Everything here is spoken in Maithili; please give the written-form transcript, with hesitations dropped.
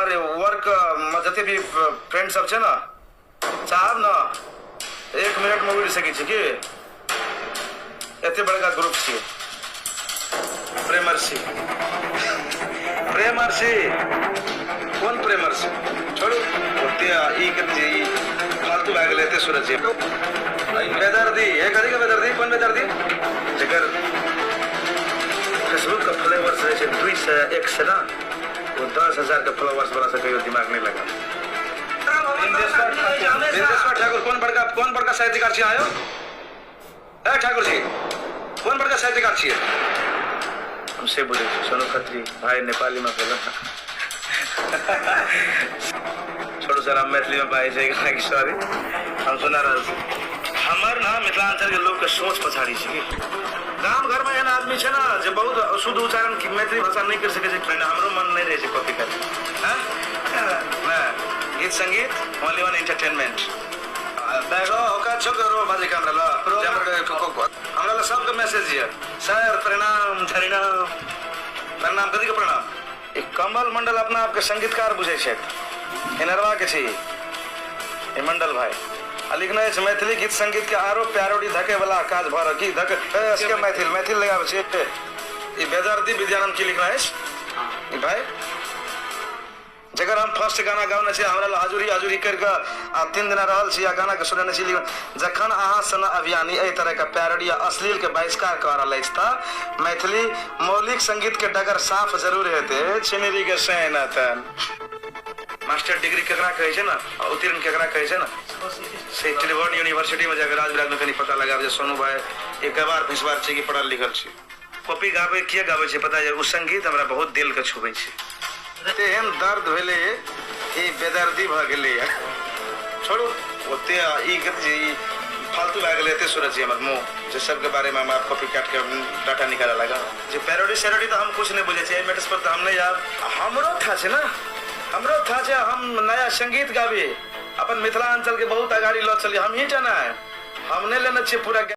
हमर वर्क मे जते भी फ्रेंड सब छै ने चाहब ने एक मिनट मे उड़ि सकै छी की एते बड़का ग्रुप छियै प्रेमर्षि प्रेमर्षि कोन प्रेमर्षि छोड़ू ओते ई कथी ई फालतू भए गेलै एते सूरज जी बेदर्दी हे कथी के बेदर्दी कोन बेदर्दी जकर फेसबुक के फॉलोअर्स रहै छै 200 100 ना ओ 10,000 के फॉलोअर्स वाला से कहियो दिमाग नहि लगा बिंदेश्वर ठाकुर कोन बड़का साहित्यकार छी आयो ए ठाकुर जी कोन बड़का साहित्यकार छियै हम से बुझै छी सोनू खत्री भाई नेपाली में बोलो छोड़ू सर हम मैथिली में बाजै छै सॉरी हम सुना रहल छी हमर ना मिथिलांचल के लोग के सोच पछाड़ी छै गाम घर में एहन आदमी छै ना जे बहुत शुद्ध उच्चारण मैथिली भाषा नहीं कर सकै छै हमरो मन नहीं रहै छै कॉपी करे गीत संगीत ओनली वन एंटरटेनमेंट बैगो ओका छोकरो बाजे के हमरा ल हमरा ल सबके मैसेज ये सर प्रणाम धरिणाम प्रणाम कथी के प्रणाम ई कमल मंडल अपना आपके संगीतकार बुझै छथि इनरवा के छी ई मंडल भाई आ लिखने अछि मैथिली गीत संगीत के आरो पैरोडी धके वाला काज भऽ रहल की धक के मैथिल मैथिल लगाबै छी ई बेदर्दी विद्यानंद की लिखने अछि ई भाई जकर हम फर्स्ट गाना गाउने छी हमरा लग हजूरी हजूरी करि कऽ आ 3 दिना रहल छी आ गाना के सुनेने छी लेकिन जखन अहाँ सन अभियानी एहि तरह के पैरोडी आ अश्लील के बहिष्कार कऽ रहल अछि तऽ मैथिली मौलिक संगीत के डगर साफ जरूर हेतै छिनरी के सैन मास्टर डिग्री केकरा कहै छै ने आ उत्तीर्ण केकरा कहै छै ने से त्रिभुवन यूनिवर्सिटी में जाकर राजविराज में कनि पता लगाब जे सोनू भाई एक गवार भैंसवार छै कि पढ़ल लिखल छै कॉपी गाबै किया गाबै छै पता छै ओ संगीत हमरा बहुत दिल के छुबै छै तेहन दर्द भेलै ई बेदर्दी भऽ गेलैए छोड़ू ओते ई ई फालतू भए गेलै एते सूरज जी हमर मुँह जे सबके बारेमे हम आब कॉपी काटि कऽ डाटा निकालऽ लागल जे पैरोडी सैरोडी तऽ हम कुछ नहि बुझै छियै एहि मैटर्स पर तऽ हम नहि आयब हमरो था छै ने हमरो था छै हम नया संगीत गाबी अपन मिथिलांचलके बहुत अगाड़ी लऽ चली हमही टा नहि हम नहि लेने छियै पूरा।